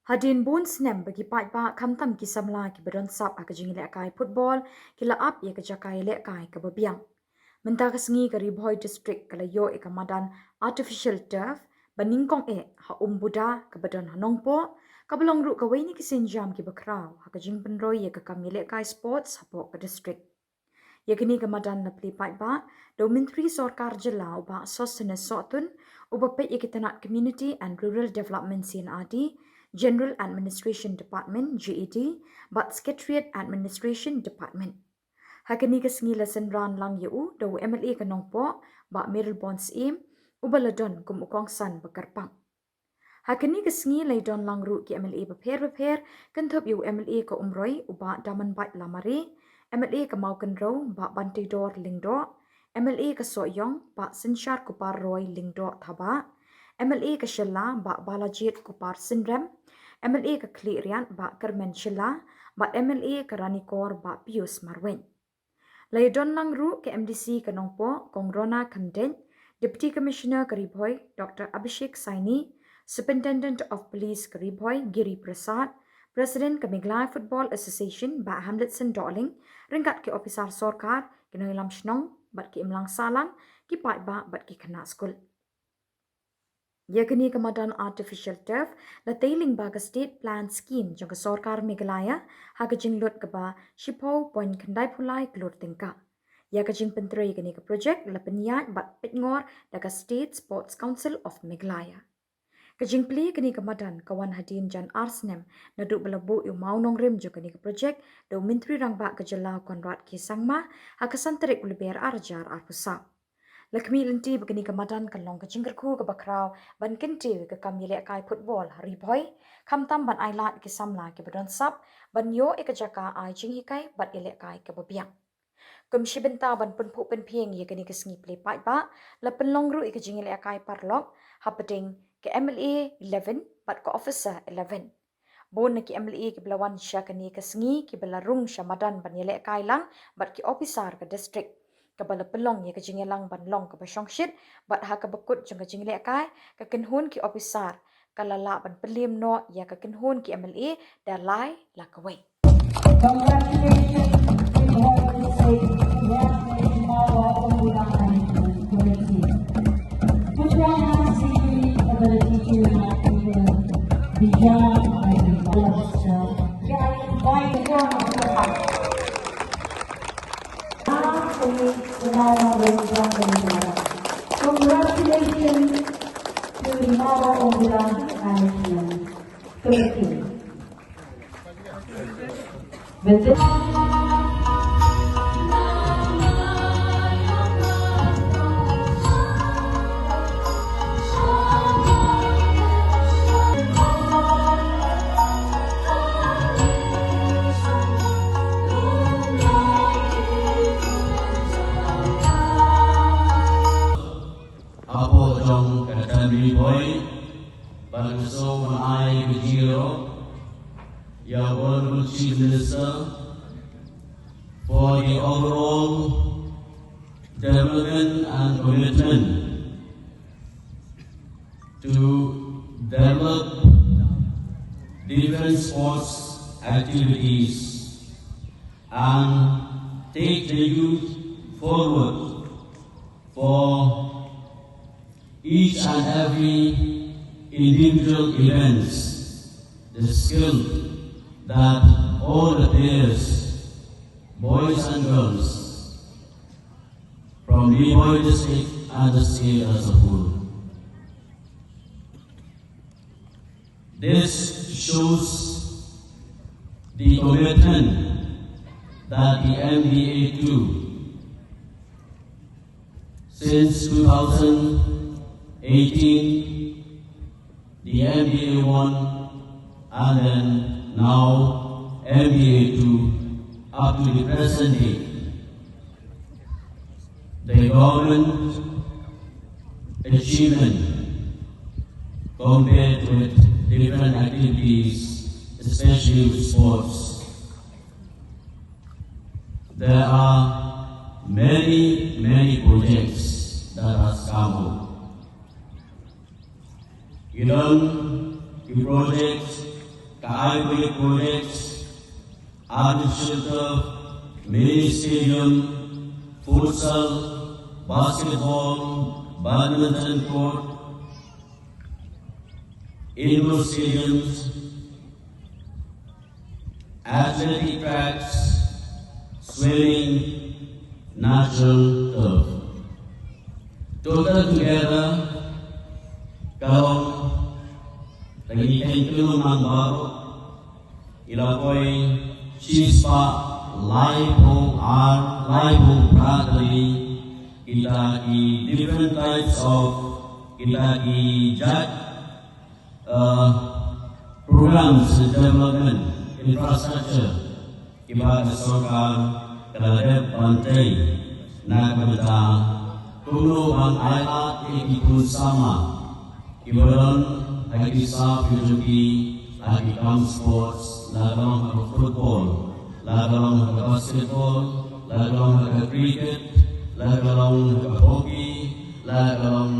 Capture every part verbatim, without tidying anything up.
Hadien bun snem ba ki paidbah khamtam ki samla kiba don sap ha ka jingïalehkai football ki la ap ïa ka jaka ïalehkai kaba biang. Mynta ka sngi ka Ri Bhoi District ka la ïoh ïa ka madan artificial turf ba nyngkong eh ha Umbuda kaba don ha Nongpoh, kaba long ruh kawei na ki sienjam kiba khraw ha ka jingpynroi ïa ka kam ïalehkai sports hapoh ka district. Ïa kane ka madan la plie paidbah da u Myntri Sorkar Jylla u Bah Sosthenes Sohtun, uba peit ïa ki tnat Community and Rural Development C and R D, General Administration Department G A D, bad Secretariat Administration Department. Ha kane ka sngi la synran lang ïa u da u M L A ka Nongpoh, Bah Mayralborn Syiem, uba la don kum u kongsan ba kyrpang. Ha kane ka sngi la ïadon lang ruh ki M L A bapher bapher, kynthup ïa u M L A ka Umroi u Bah Damanbait Lamare, M L A ka Mawkynrew Bah Banteidor Lyngdoh, M L A ka Sohiong Bah Synshar Kupar Roy Lyngdoh Thabah, M L A ka Shella Bah Balajied Kupar Synrem, M L A ka Khliehriat Bah Kyrmen Shylla, bad M L A ka Ranikor Bah Pius Marwein. La ïadon lang ruh ka M D C ka Nongpoh, Kong Rona Khymdeit, Deputy Commissioner ka Ri Bhoi, Doctor Abhishek Saini, Superintendent of Police ka Ri Bhoi, Giri Prasad, President ka Meghalaya Football Association, Bah Hamletson Dohling, ryngkat ki ophisar sorkar, ki nongïalam shnong, bad ki imlang sahlang, ki paidbah, bad ki khynnah skul. Ïa kane ka madan artificial turf la tei lyngba ka State Plan Scheme jong ka Sorkar Meghalaya ha ka jinglut kaba shiphew point khyndai phew lai klur tyngka. Ïa ka jingpyntrei ïa kane ka projek la pynïaid bad pynngor da ka State Sports Council of Meghalaya. Ka jingplie ïa kane ka madan ka wan hadien jan ar snem naduh ba la buh ïa u mawnongrim jong kane ka projek da u Myntri Rangbah ka Jylla Conrad K Sangma ha ka san tarik u Lber ar hajar arphew saw. La khmih lynti ba kane ka madan kan long ka jingkyrkhu kaba khraw ban kyntiew ïa ka kam ïalehkai football ha Ri Bhoi, khamtam ban ailad ïa ki samla kiba don sap ban ïoh ïa ka jaka ai jinghikai bad ïalehkai kaba biang. Kum shi bynta ban pynphuh pynphieng ïa kane ka sngi plie paidbah, la pynlong ruh ïa ka jingïalehkai paralok hapdeng ka M L A eleven bad ka Officer eleven. Bun na ki M L A kiba la wan sha kane ka sngi kiba la rung sha madan ban ïalehkai lang bad ki ophisar ka district, kaba la pynlong ïa ka jingïalang ban long kaba shongshit, bad ha kaba kut jong ka jingïalehkai, ka kynhun ki ophisar ka la lah ban pynlem noh ïa ka kynhun ki M L A da lai la kawei. Congratulations, Ri Bhoi District, Ri Bhoi District, Ri Bhoi District. Put your hands, the ability to unite people beyond our borders. Can I invite you to come? Congratulations to Ri Bhoi District and its team. Thank you. Hapoh jong ka Assembly Ri Bhoi, bad ka sngewbha ai ka jingïaroh ïa u Honorable Chief Minister for the overall development and commitment to develop different sports activities and take the youth forward for each and every individual events, the skill that all the players, boys and girls, from Ri Bhoi District and the state as a whole. This shows the commitment that the M D A two, since two thousand eighteen, the M D A one, and then now M D A two, up to the present day, the government achievement compared with different activities, especially with sports. There are many, many projects that has come up. Ki don ki project Ka ai projects, artificial turf, mini stadium, futsal, basketball, badminton court, indoor stadiums, athletic tracks, swimming, natural turf. Total together, ka long, ta ngi khein kynnoh nang baroh, i la poi shispah laiphew ar, laiphew phra tylli kita ki different types of, kita ki jait, uh, programs development infrastructure kiba ka sorkar ka la dep ban tei na ka bynta kumno ban ailad ïa ki khun samla kiba don ha ki sap ki jong ki ha ki kam sports, la ka long ha ka football, la ka long ha ka basketball, la ka long ha ka cricket, la ka long ha ka hockey, la ka long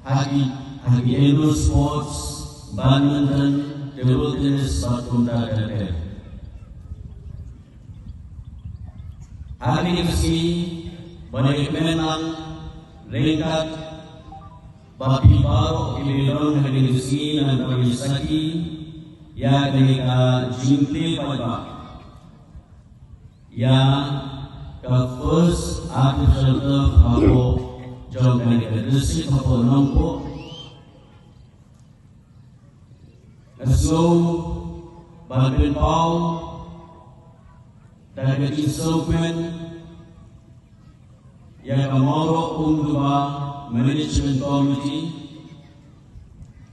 ha ki, ha ki indoor sports, badminton, table tennis bad kumta ter ter. Ha kane ka sngi ba ngi kmen lang ryngkat bad phi baroh kiba ïadon ha kane ka sngi, ngan pynshai ïa kane ka jingplie paidbah ïa ka first artificial turf hapoh jong kane ka district hapoh Nongpoh. Nga sngew ban pynpaw da ka jingsngewkmen ïa ka Mawroh Umduba Management Committee,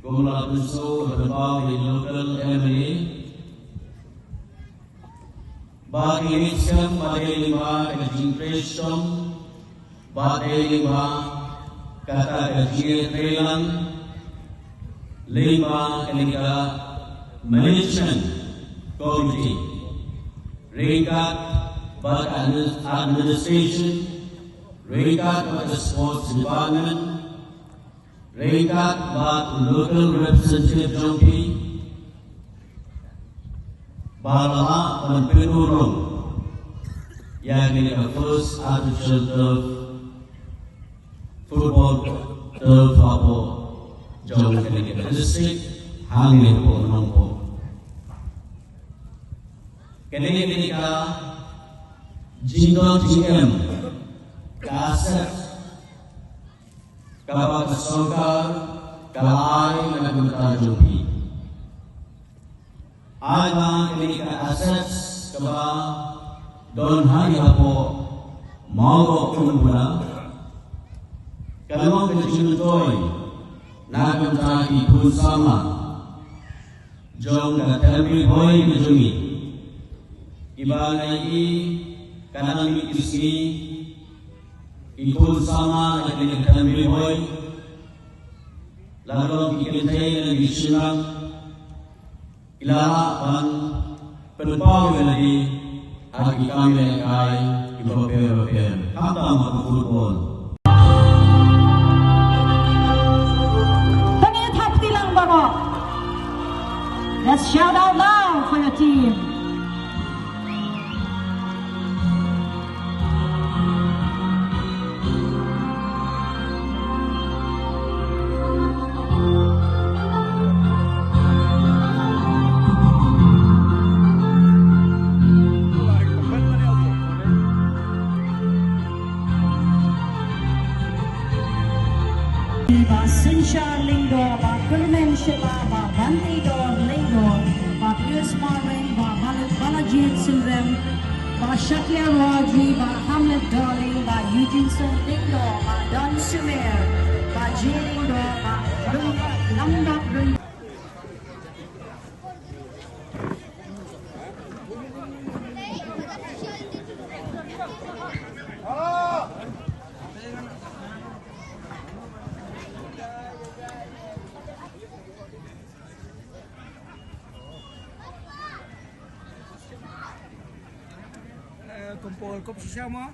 kum la pynsngew ban pynpaw ïa i local M L A. Ba ki leit skhem ba dei lyngba ka jingtrei shitom, ba dei lyngba kata ka jingïatreilang lyngba kane ka management committee, ryngkat bad ka administration, ryngkat bad ka sports department, ryngkat bad local representative jong phi, ba la lah ban pynurlong ïa kane ka first artificial turf, football turf hapoh jong kane ka district hangne hapoh Nongpoh. Kane, kane ka jingdon jingem, ka asset kaba ka sorkar ka la ai na ka bynta jong phi. Ai ba kane ka assets kaba don hangne hapoh Mawroh Umduba ka long ka jingmyntoi na ka bynta ki khun samla jong ka Them Ri Bhoi ka jong ngi, kiba ngi ïohi ka nang mih ki sngi ki khun samla na kane ka Them Ri Bhoi, la ka long ki kynthei lane ki shynrang, ki la lah ban pynpaw ïa lade ha ki kam ïalehkai kiba pher bapher, khamtam ha ka football. Tang ïa thap kti lang baroh. Let's shout out loud for your team. Bah Synshar Lyngdoh, Bah Kyrmen Shylla, Bah Bantidor Lyngdoh, Bah Pius Marwein, Bah Bal-, Balajied Synrem, Bah Shakliar Warji, Bah Hamlet Darling, Bah Eugenson Lyngdoh, Bah Don Sumer, Bah J Lyngdoh, Bah Run-, Lamdap Run- Eh, kumpul kup sosial mo.